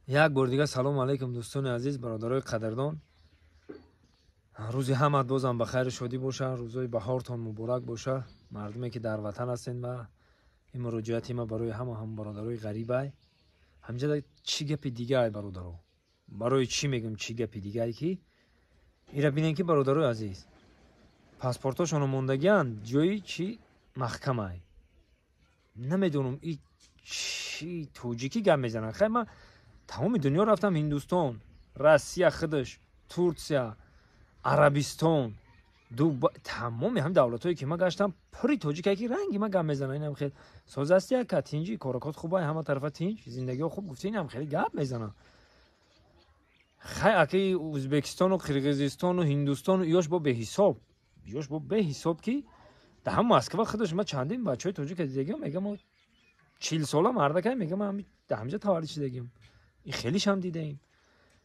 Як бор дига салому алайкум, дӯстони азиз, бародарои қадрдон. Рӯзи ҳамат бозам ба хайру шодӣ боша, рӯзои баҳортон муборак боша. Мардуме, ки дар ватан ҳастен, ва ин муроҷиати ма барои ҳама ҳам бародарои ғарибай. Ҳамҷа чӣ гапи дигай, бародаро? Барои чӣ мегӯм, чӣ гапи дигай, ки ира бинем, ки, бародарои азиз, паспортошоно мондагианд, ҷои чӣ маҳкамай. Намедонам, и чӣ тоҷикӣ гап мезананд. Хай, ман тамоми дунё рафтам: Ҳиндустон, Россия худаш, Турсия, Арабистон, тамоми ҳам давлатҳое, ки ман гаштам, пури тоҷикае, ки ранги ман гап мезанад. Инам хел соз асти, яка тинҷи, коракот хубай, ҳама тарафа тинҷ, зиндагиҳо хуб, гуфта, инам хеле гап мезанад. Хай, аки Ӯзбекистону Қирғизистону Ҳиндустону ёш бо беҳисоб, ёш бо беҳисоб, ки дар ҳам Москва худаш ма чандин бачаҳои тоҷика дидагиам. Мегам, 40 сола мардакай, мегам, дар ҳамҷа таваллуд шидагиам. Ин хелишам дидаем,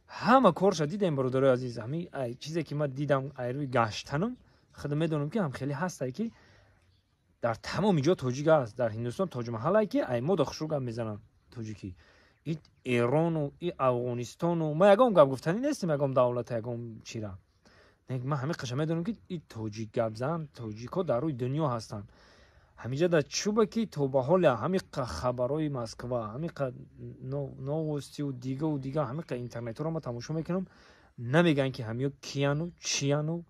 ҳама корша дидаем, бародарои азиз. Ҳами чизе, ки ман дидам, айрӯи гаштанам, худам медонам, ки ҳам хеле ҳастае, ки дар тамоми ҷо тоҷик аст. Дар Ҳиндустон Тоҷмаҳалае, ки ай мода хушрӯ гап мезананд тоҷикӣ. И Эрону и Афғонистону ма ягон гап гуфтанӣ нестем, ягон давлата, ягон чира. Ман ҳамин қаша медонам, ки и тоҷик гапзан, тоҷикҳо дар рӯи дунё ҳастанд. Ҳаминҷа дар чуба, ки то ба ҳоле ҳамиқа хабарҳои Москва, ҳамиқа новостиву дигаву дига, ҳамиқа интернетҳоро ма тамошо мекунам, намегӯянд, ки ҳамиё кияну чияну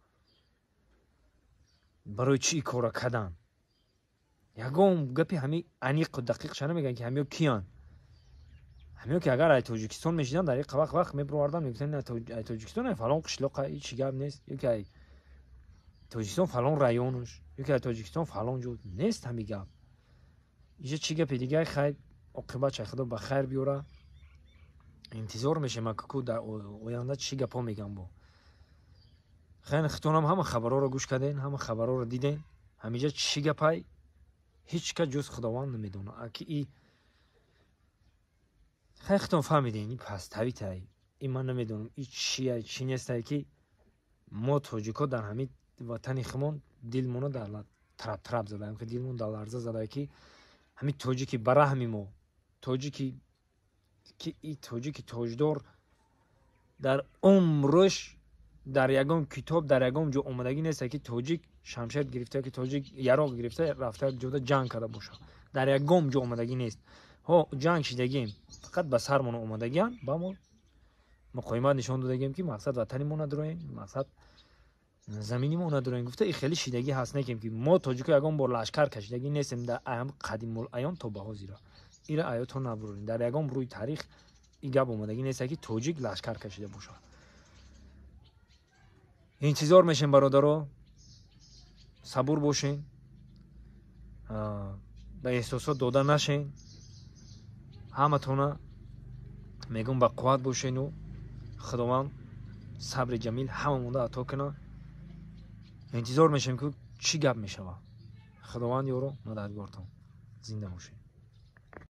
барои чӣ кора кадан. Ягон гапи ҳами аниқу дақиқша намегӯянд, ки ҳамиё киян. Ҳамиё, ки агар ай Тоҷикистон мешидан, дар иқа вақт вақт мебировардан, мегуфтанд, ай Тоҷикистон, ай фалон қишлоқа, ҳичи гап нест, ё ки ай Тоҷикистон фалон районаш, ё ки ай Тоҷикистон фалон ҷо. Нест ҳами гап. Иҷа чӣ гапи дигар? Хайр, оқибат чай Худо ба хайр биёра. Интизор мешем, ку дар оянда чӣ гапҳо мегам. Бо хайр, хитонам ҳама хабарҳоро гӯш карден, ҳама хабарҳоро диден. Ҳамиҷа чӣ гапай, ҳеҷ кас ҷуз Худованд намедонад. Аки и хай, хитон фаҳмиден, и паставитай, и ман намедонам, и чия, чӣ нестай, ки мо тоҷикҳо дар ҳамин ватани химон дилмоно дар трап трап задаем, ки дилмон дар ларза задае, ки ҳамин тоҷики бараҳми мо, тоҷики ки и тоҷики тоҷдор, дар умрш дар ягон китоб, дар ягон ҷо омадагӣ несте, ки тоҷик шамшер гирифта, ки тоҷик яроқ гирифта, рафта як ҷода ҷанг карда бошад. Дар ягон ҷо омадагӣ нест. Ҳо, ҷанг шидагим, фақат ба сармон омадагиан, ба мо муқоимат нишон додагием, ки мақсад ватани мо надороем, мақсад замини мо надороем, гуфта, и хеле шидагӣ ҳаст. Некем, ки мо тоҷико ягон бор лашкар кашидагӣ нестем дар аям қадимулаён то ба ҳозира. Ира аётон набурем, дар ягон рӯи таърих и гап омадагӣ нест, ки тоҷик лашкар кашида бошад. Интизор мешем, бародаро, сабур бошен, ба эҳсосот дода нашен. Ҳаматона мегӯм, ба қувват бошену Худованд сабри ҷамил ҳамамонда ато кунад. Интизор мешем, ки чӣ гап мешавад. Худованд ёру мададгортон, зинда бошед.